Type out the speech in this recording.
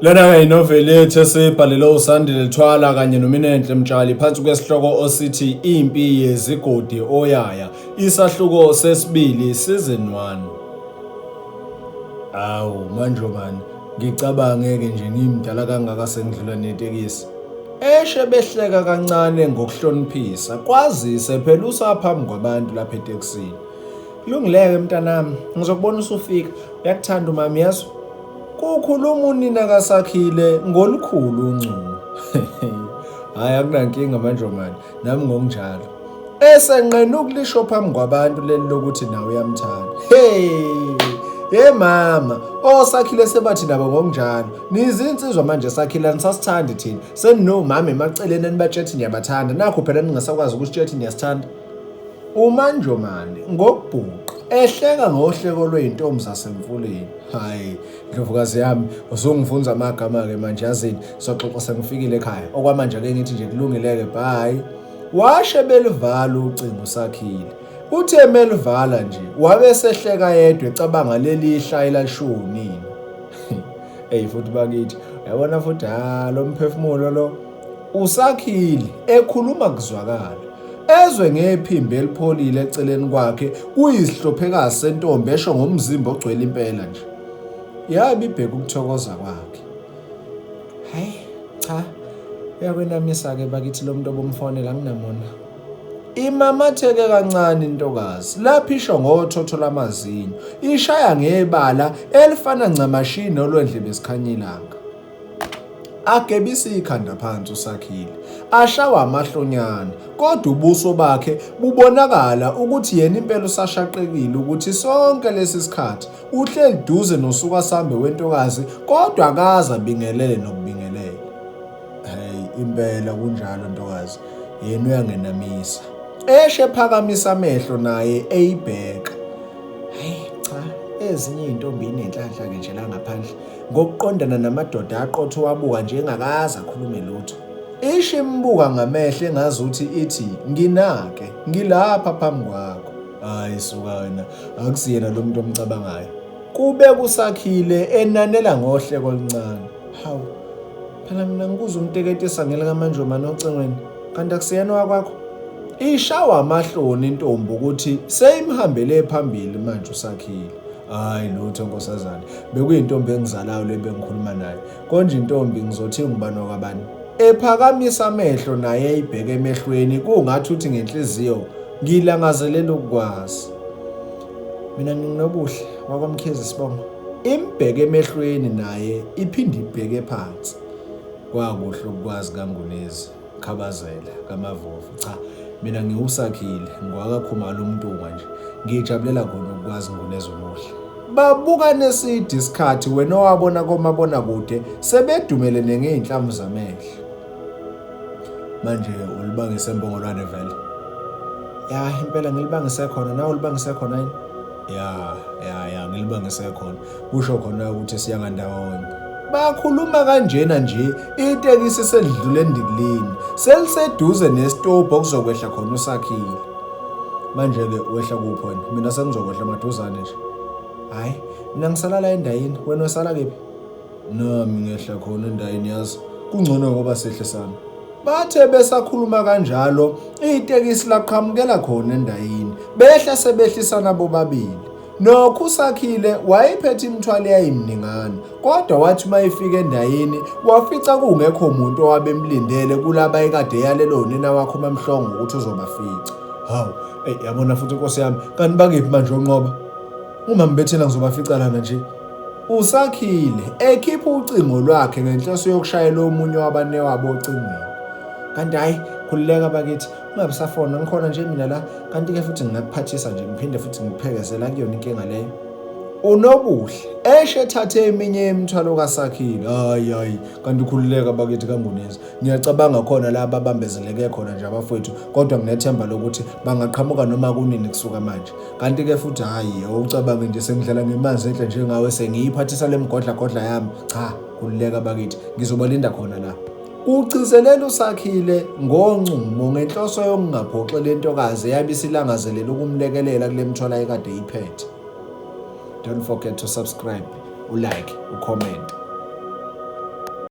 Lena-ke inoveli yethu esiyibhalele uSandile Thwala kanye noMinenhle Mtshali phansi kwesihloko osithi Impi Yezigodi Oyaya, isahluko sesibili season 1. Awu manje bani, ngicabange-ke nje ngimdala kangaka sengidlula netekisi. Eshe behleka kancane ngokuhloniphisa, kwazise phela usaphambi kwabantu lapha etekisini. Kulungileke mntanami, ngizokubona usufika. Uyakuthanda umama yezwa? Kukhuluma unina kaSakhile ngolukhulu uncumo. Hhayi akunankinga manje mani, nami ngokunjalo. Esenqena ukulisho phambi kwabantu leli lokuthi nawe uyamthanda. Hey! Hey mama, oSakhile sebathi nabo ngokunjalo. Nizinsizwa manje Sakhile anisasithandi thina. Seninomama emaceleni enibatshethi niyabathanda. Nakho phela ningasakwazi ukusitshethi niyasithanda. UManjomane ngokubhuqa ehleka ngohleko lwey'ntombi zasemfuleni. Hhayi, ndlovukazi yami, usungifunza amagama-ke manje yazini, soxoxa sengifikile ekhaya. Okwamanje ake ngithi nje kulungile-ke, bye. Washe belivala ucingo uSakhile. Uthe melivala nje, wabe esehleka yedwa ecabanga leli hlaya elashiwo unina. Eyi futhi bakithi, uyabona futhi ha lo mphefumulo lo. Usakhile ekhuluma kuzwakala. Ezwe ngephimbo elipholile eceleni kwakhe kuyisihlophekazi sentombi esho ngomzimba ogcwele impela nje. Yabe ibheka ukuthokoza kwakhe. Hayi cha uyakwenamisa-ke bakithi lo muntu obumfonela nginamona. Imamatheke kancane intokazi lapho isho ngothotho lwamazinyo ishaya ngebala elifana ncamashi nolwendlebe sikhanyilanga. Agebise ikhanda phansi uSakhile, ashawa amahlonyana, kodwa ubuso bakhe bubonakala ukuthi yena impela usashaqekile ukuthi sonke lesi sikhathi uhleli duze nosukasambe wentokazi kodwa akaze abingelele nokubingelela. Hey, impela kunjalo ntokazi, yena uyangenamisa. Eshe phakamisa amehlo naye eyibheka. Hayi cha, ezinye izintombi inenhlanhla-ke nje la ngaphandle. Ngokuqondana namadoda aqotho wabuka nje engakaze akhulume lutho. Isho imbuka ngamehlo engazuthi ithi nginake, ngilapha phambi kwakho. Hayi suka wena, akusiyena lo muntu omcabangayo. Kube kusakhile enanela ngohleko oluncane. Hawu, phela mina ngikuzwa umteketisa ngelikaManjomane ocingweni, kanti akusiyena owakwakho? Ishawa amahloni intombi ukuthi seyimhambele phambili manje uSakhile. Hayi lutho nkosazane, bekuyintombi engizalayo le bengikhuluma nayo. Konje intombi ngizothi ngubani wakabani? Ephakamisa amehlo naye eyibheke emehlweni kungathi uthi ngenhliziyo ngilangazelela ukukwazi. Mina nginginobuhle wakwaMkhize sibongo. Imbheke emehlweni naye iphinde ibheke phansi. Kwakuhle ukukwazi kaNgunezi. Khabazela kaMavovo cha mina ngiwusakhile ngwakaKhumalo uMntungwa nje ngijabulela khona ukukwazi Ngunezi omuhle. Babukane eside isikhathi wena owabona komabonakude sebedumelene ngey'nhlamvu zamehlo. Manje ulibangise embongolwane vele? Ya impela ngilibangise khona nawe ulibangise khona yini? Ya ya ya ngilibangise khona. Kusho khona ukuthi siya ngandawonye. Bakhuluma kanjena nje itekisi selidlule endikilini, seliseduze nesitobhi okuzokwehla khona uSakhile. Manje-ke wehla kuphi wena? Mina sengizokwehla maduzane nje. Hhayi, mina ngisala la endayini, wena usala kephi? Nami ngehla khona endayini yazi. Kungcono ngoba sihle sami. Bathe besakhuluma kanjalo, itekisi laqhamukela khona endayini. Behla sebehlisana bobabili. Nokho uSakhile wayephethe imithwalo eyayimningana, kodwa wathi uma efika endayini wafica kungekho muntu owabemlindele kulaba ayekade eyalelwe unina wakhe uMaMhlongo ukuthi uzobafica. Hawu, eyi yabona futhi nkosi yami, kanti bakephi manje oNqoba? Uma ngibethela ngizobafica lana nje. USakhile ekhipha ucingo lwakhe ngenhloso yokushayela omunye wabanewabo ocingweni. Kanti hhayi, khululeka bakithi, Ungabe usafona ngikhona nje mina la kanti-ke futhi ngingakuphathisa nje ngiphinde futhi ngikuphekezela kuyona inkinga leyo. Unobuhle eshe ethathe eminye yemithwalo kaSakhile. Hayi hayi kanti ukhululeka bakithi kaNgunezi. Ngiyacabanga khona la ababambezeleke khona nje abafowethu kodwa nginethemba lokuthi bangaqhamuka noma kunini kusuka manje. Kanti-ke futhi hhayi awucabange nje sengidlala ngemanzi enhle njengawe sengiyiphathisa le mgodlagodla yami. Cha khululeka bakithi ngizobalinda khona la. Ugcizelela uSakhile ngoncumo ngenhloso yokungaphoxi le ntokazi eyabe isilangazelela ukumlekelela kule mithwalo ayekade eyiphethe. Don't forget to subscribe, ulike, ucomment.